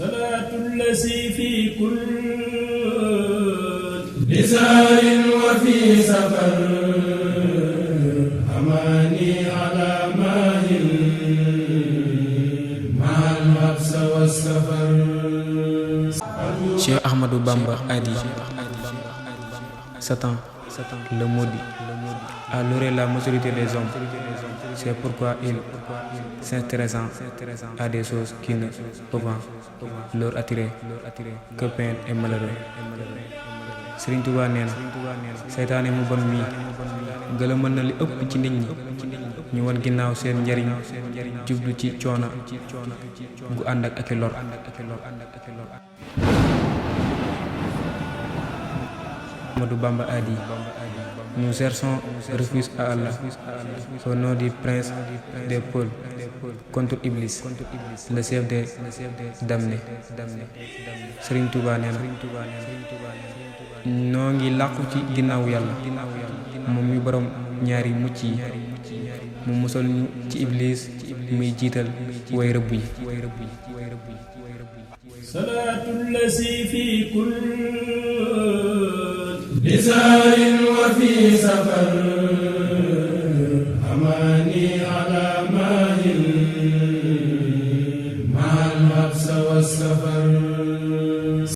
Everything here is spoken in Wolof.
صلاة الذي في كل بزار وفي سفر أماني على ماهل مع الحبس والسفر. Cheikh Ahmadou Bamba a dit: Satan, le maudit, a leurré la majorité des hommes. C'est pourquoi il s'intéressant à des choses qui ne peuvent leur attirer que peine et malheur. Serigne Touba nee na seytaane mu bon mii gëlëmal na li ëpp ci nit ñi ñu wan ginnaaw seen njariñ jublu ci coono gu ànd ak i lor. Ahmadou Bamba a dit: Nous cherchons refuge à Allah au nom du prince des pôles contre Iblis, le chef des damnés. Serigne Touba nee na noo ngi làqu ci ginnaaw yàlla moom mi borom ñaari mucc yi mu musal ñu ci Iblis muy jiital way rëbb yi. salaatu llazi fi kull بزار وفي سفر